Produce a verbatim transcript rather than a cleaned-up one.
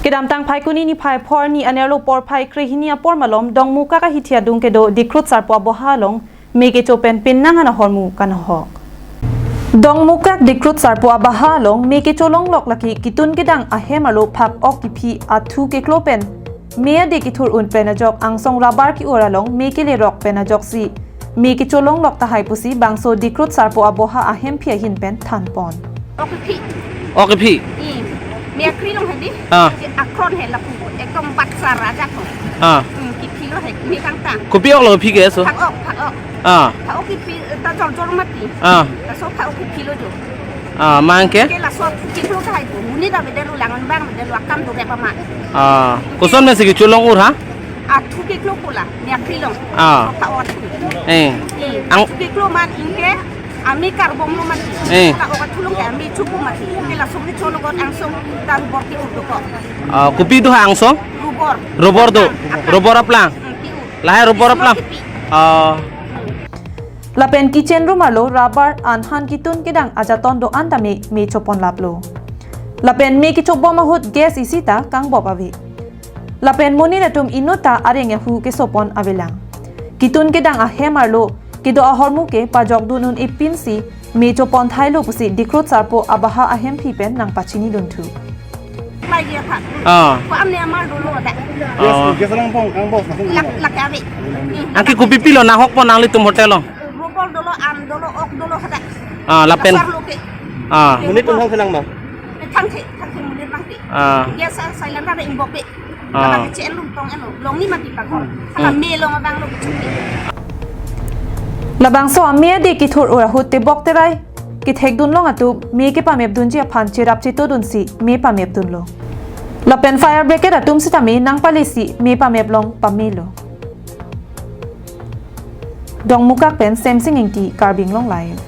Kedamtang Phaikuni niphai phor ni anerlo porphai krehini apor malom Dongmukak ahithi adung kedo Dikhrut Sarpo aboha along me kecho pen pinnang an ahormu kanahok. Dongmukak Dikhrut Sarpo aboha along me kecho longlok lake ketun kedang ahem arlo phak-ok kephi athu keklo pen me ade kethur un pen ajok angsong rubber ke-ur along me kelerok pen ajoksi me kecho longlok tahai pusi bangso Dikhrut Sarpo aboha ahemphi ahin pen thanpon. Ok kephi. Ok kephi. Hmm. Me akri long hadi. Ah. Akron he lapu. Ekdom baksa raja ko. Ah. Hmm, kephi lo he. Me kangtang. Kopi-ok lo kephi ke so? Phak-ok, phak-ok. Ah. Phak-ok kephi, ta jor jor mati. Ah. Laso phak-ok kephi lo jo. Ah, mang ke? Ke laso athu keklo kahai bo. Muni ta bede lo langan bang bede lo akam do ke pama. Ah. Koson me si kecho long-ur ha? Athu keklo kola. Me akri long. Ah. Phak-ok athu. Eh. Eh. Ang- Athu keklo man ingke. Ami karbom lo mati. Eh. Phak-ok athu long ke ami chupu mati. Ke laso kecho lo got angsong ta rubber ke-ur dokok. Ah, kopi do ha angsong? Rubber. Rubber do. Aplang. Rubber aplang. Hmm, ke-ur. Lahai rubber aplang. Kephi. Ah. Lapen kitchen room arlo rubber an han ketun kedang ajaton do-an tame me chopon laplo. Lapen me kechobom ahut gas isi ta kangbop ave. Lapen monit atum inut ta areng ahu kesopon avelang. Ketun kedang ahem arlo kedo ahormu ke pajok dun un-e pinsi me chopon thailo pusi Dikhrut Sarpo aboha ahemphi pen nangpachini dunthu. Mai dia kha. Ah. Ko amne amar dolo ada. Ah. Gas, gas lang pong, kang bos, langsung. Lak, lak ave. Angke kopi pilo nahokpon nanglitum hotel lo? Rubber dolo, an dolo, ok dolo ada. Ah, lapen. Pasar lo ke. Ah. Monit tum hang selang ma? Thang the, thang the monit bang the. Ah. Gas a silent ada imbok be. Ah. Abang che elum tong elo. Long ni mati pakon. Hala, hmm, me long abang lo bichuk. Labangso ame ade kethur-ur ahut tebok terai kethek dun long atum me kepamep dunji aphan cherap cheto dunsi me pamep dunlo. Lapen fire brigade atum sitame nangpalesi me pamep long pamelo. Dongmukak pen Semsing Ingti, Karbi Anglong Live.